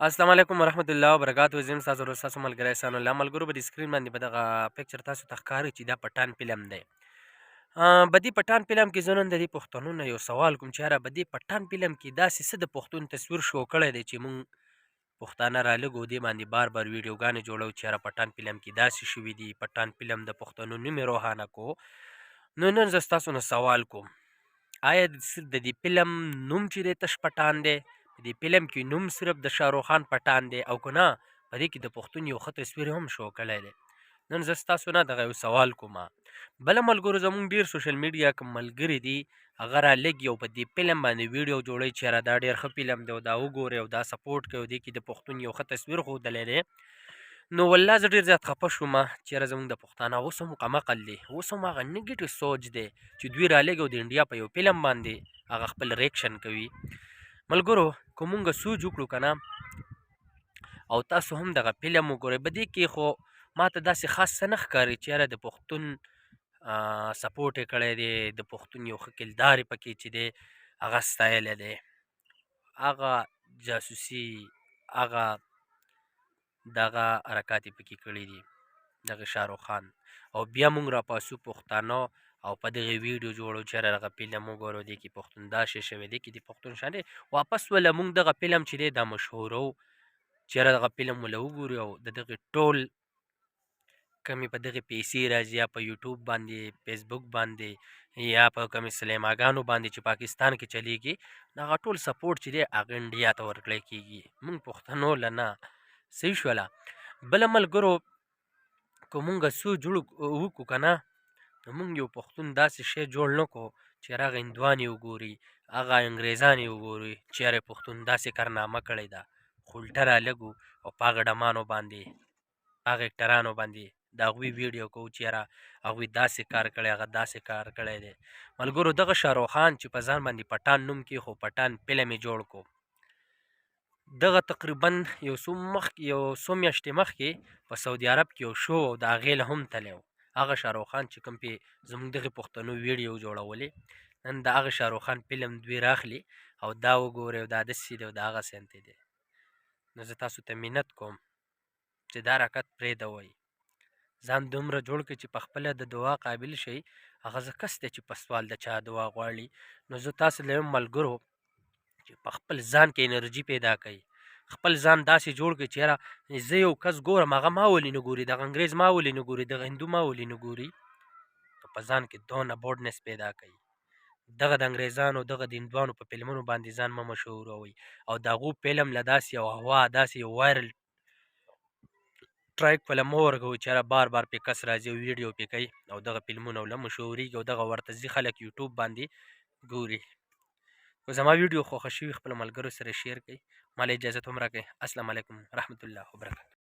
السلام علیکم ورحمت الله وبرکاته. زم تاسو ورو تاسو ملګری احسان الله. ملګرو، په سکرین باندې په دغه پکچر تاسو ته ښکاري چې دا پټان فلم دی. په دې پټان فلم کې زه نن د دې پښتنو نه یو سوال کوم چې یاره، په دې پټان فلم کې داسې څه د پښتون تصویر شو کړی دی چې مونږ پښتانه را لګو دې باندې بار بار ویډیوګانې جوړو چې یاره، پټان فلم کې داسې شوي دي، پټان فلم د پښتنو نوم یې روښانه کو؟ نو نن زه ستاسو نه سوال کوم، آیا د دې فلم نوم چې دی تش پټان دی، په دې فلم کې نوم صرف د شاهرخ خان پټان دی، او که نه په دې کې د پښتون یو ښه تصویر هم شو کړی دی؟ نن زه ستاسو نه دغه یو سوال کوم. بل ملګرو، زمونږ ډیر سوشل میډیا کوم ملګري دي، هغه را لګي او په دې فلم باندې ویډیو جوړوي چې یاره، دا ډیر ښه فلم دی او دا وګورئ او دا سپورټ کوي او دې کې د پښتون یو ښه تصویر ښودلی دی. نو والله زه ډیر زیات خفه شوم چې یاره، زمونږ د پښتانه اوس هم کمعقل دي، اوس هم هغه نیګیټیو سوچ دی چې دوی رالیږي او د انډیا په یو فلم باندې هغه خپل ریکشن کوي. ملګرو، که مونږ سوچ وکړو که نه او تاسو هم دغه فلم وګورئ، په دې کې خو ما ته داسې خاص څه نه ښکاري چې یاره، د پښتون سپورټ یې کړی دی، د پښتون یو ښه کردار یې پکې چې دی هغه ستایلی دی. هغه جاسوسي، هغه دغه حرکات یې پکې کړي دي دغه شاهرخ خان، او بیا مونږ راپاسو پښتانه او په دغه ویډیو جوړو چې دغه فلم وګورو، دې کې پښتون دا شی شوی دی کې د پښتون شان دی. واپس وله مونږ دغه فلم چې دی دا مشهورو چې دغه فلم وله وګورو او د دغه ټول کمی په دغه پیسې راځي، یا په یوټیوب باندې، فیسبوک باندې، یا په کمی سلیماګانو باندې چې پاکستان کې چلیږي، دغه ټول سپورټ چې دی هغه انډیا ته ورکړی کیږي، مونږ پښتنو له نه. صحیح شوله؟ بل ملګرو، که مونږ څو جوړ وکړو که نه، نو مونږ یو پښتون داسې شی جوړ نه کو چې هغه هندوان یې وګوري، هغه انګریزان یې وګوري چې یاره، پښتون داسې کارنامه کړې ده. خو الټه رالګو او په هغه ډمانو باندې، هغه اکټرانو باندې د هغوی ویډیو کوو چې یاره، هغوی داسې کار کړی، هغه داسې کار کړی دی. ملګرو، دغه شاهرخ خان چې په ځان باندې پټان نوم کې خو پټان فلم یې جوړ کو، دغه تقریبا یو څو میاشتې مخکې په سعودي عرب کې یو شو او د هغې له هم تللی و. هغه شاهرخ خان چې کوم پې زموږ دغې پښتنو ویډیو جوړولې، نن د هغه شاهرخ خان فلم دوی راخلي او دا وګورئ او دا داسې دی او دا هغه سنتې دی. نو زه تاسو ته منت کوم چې دا حرکت پرېږدوئ. ځان دومره جوړ کړئ چې په خپله د دعا قابل شئ. هغه زه کس دی چې په سوال د چا دعا غواړي. نو زه تاسو له ملګرو چې په خپل ځان کې انرژي پیدا کړئ، خپل ځان داسې جوړ کړئ چې یاره، زه یو کس ګورم، هغه ما ولې نه ګوري؟ دغه انګریز ما ولې نه ګوري؟ دغه هندو ما ولې نه ګوري؟ په ځان کې دونه بوډنس پیدا کړئ. دغه د انګریزانو، دغه د هندوانو په فلمونو باندې ځان مه مشهوروئ او د هغو فلم له داسې یو هوا، داسې یو وایرل ټریک په مه ورکوئ چې بار بار پې کس راځي او ویډیو پې کوي او دغه فلمونه له مشهورېږي او دغه ورته ځي خلک یوټیوب باندې ګوري. که زما ویډیو خوښه شوي، خپل ملګرو سره شیر کړئ. مال اجازه هم راکړئ. السلام علیکم رحمت الله وبرکاته.